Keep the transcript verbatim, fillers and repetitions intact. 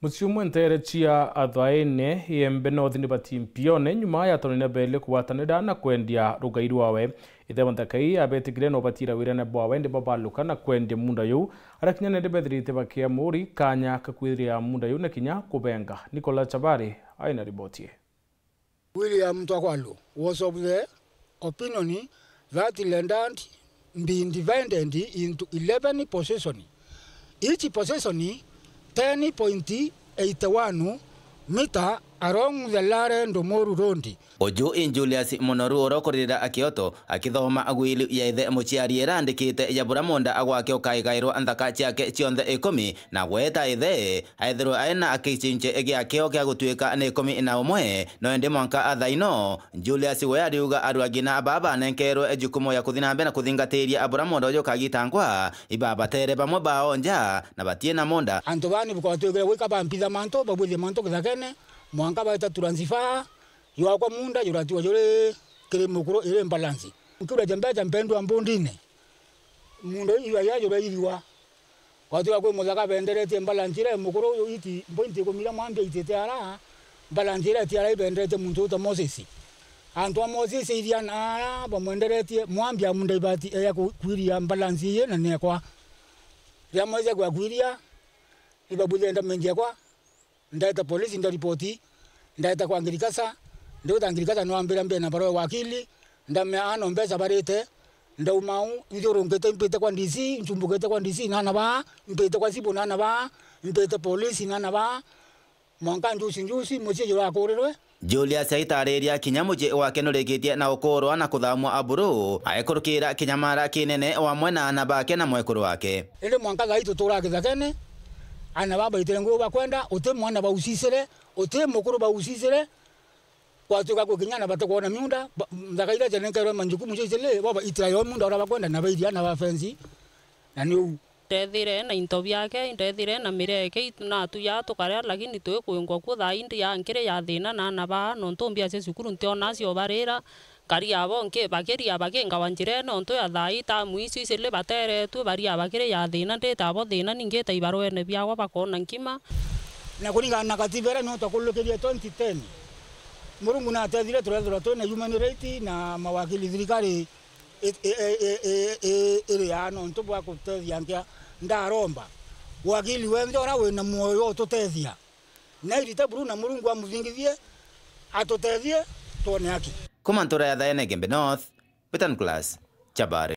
Mucii umwe nteere cia Athaene, Iembe North, ni bati mpione nyuma ya atonene beeli kugwatanira na kwendia rugai rwawe. Ithe wa nthaka ii abetikire na ubatira wirane bwawe, indi babaluka na kwendia munda juu. Aria kinya nende bethirite bakia muri kanya ka kwithira munda juu na kinya kubenga. Nicola Chabari aina riboti ii. William Twakwalu was of the opinion that land had been divided into eleven possession, each possession ten point eight one meter along the Lare Ndomoru Road. Uju i Julius Munoru urokorera Akioto akithoma agwili ya ithe muciari ira andikite ya bura munda agwake ukaigairwa nthaka ciake cionthe ikumi, na gweta ithe aethirwe aina akichinche giakeo gia gutuika ni ikumi na umwe, no indi mwanka athaino, Julius we ariuga arua ngina baba anenkerwe jukumu ya kuthi na mbere na kuthingatiria abura munda uju kagitangwa, ibabatere bamwe bao nja na batie na munda. Antu baa ni bukwatwikire gwika bampitha mantu, babwithie mantu kithakene, mwanka baita transfer, jwakwa munda juratiwa juri kiri mukuru iri balance. Nkiuria ja mbeca mpendwa mbundine. Munda ii ya jurairua. Kwatwika kwi muthaka benderetie balance iria mukuru uyu iti, point ikumi iria mwambia itite ara, balance iria iti ara ibenderetie muntu uta Moses. Antu a Moses iria na ara bamwenderetie, mwambia munda ibati eya ku-, kwiria balance ii na nekwa. Ria mweze kwa kwiria, ibabwithia ndamendi ekwa. Ndeta polisi, ndaripoti, ndeta kwa ngirikasa, ndiuta ngirikasa nwambira mbie na barua ya wakili, ndamea ano mbeca barite, ndauma au, nthiurunkite mpite kwa D C, nchumbukite kwa D C nana baa, mpite kwa cibu nana baa, mpite polisi nana baa, mwanka njuci njuci, mucii jurakurirwe. Julius aitariria kinya mucii wake nurikitie na ukurwa na kuthamwa aburu, aikurukira kinyamara kinene wamwe na ana bake na mwekuru wake. Indi mwanka thaa ii tuturaa kithakene, ana baa baitire nguu bakwenda, uti mwana baucicire, uti mukuru baucicire, kwatuika kwi kinya ana batikwona miunda, ba-, nthaka iria cianenkerwe manjukumu cia icili, bo baitira yo miunda uria bakwenda na bairia ana ba fence, na ni uu. Ndethire na into biake, indethire na mireke, itu-, natuya tukaria, lakini twikwingwa ku thaa ii ndi ya nkiri ya thina na ana baa, nontu mbia cia cukuru ntiona ciobarira. Nkari abo nki-, bakiria bakingawa njirene, ontu ya thaa ii tamu icio icili bateretue, baria bakiri ya thina, ndita abo thina, ningita ibaruene biawa bakona nkima. Na kuringana na katiba iria nio twakurukirie twenty ten, Murungu natethire turethirwa twina human right na mawakili thirikari i-, i-, iri aa nontu bwa gutethia nkia. Ndaromba wakili wenthe uria wina mwoyo ututethia. Na irite buru na Murungu amuthingithie, atutethie, twone haki. Kuma ntura ya Thaene, Gembe North, Betan Class, Chabari.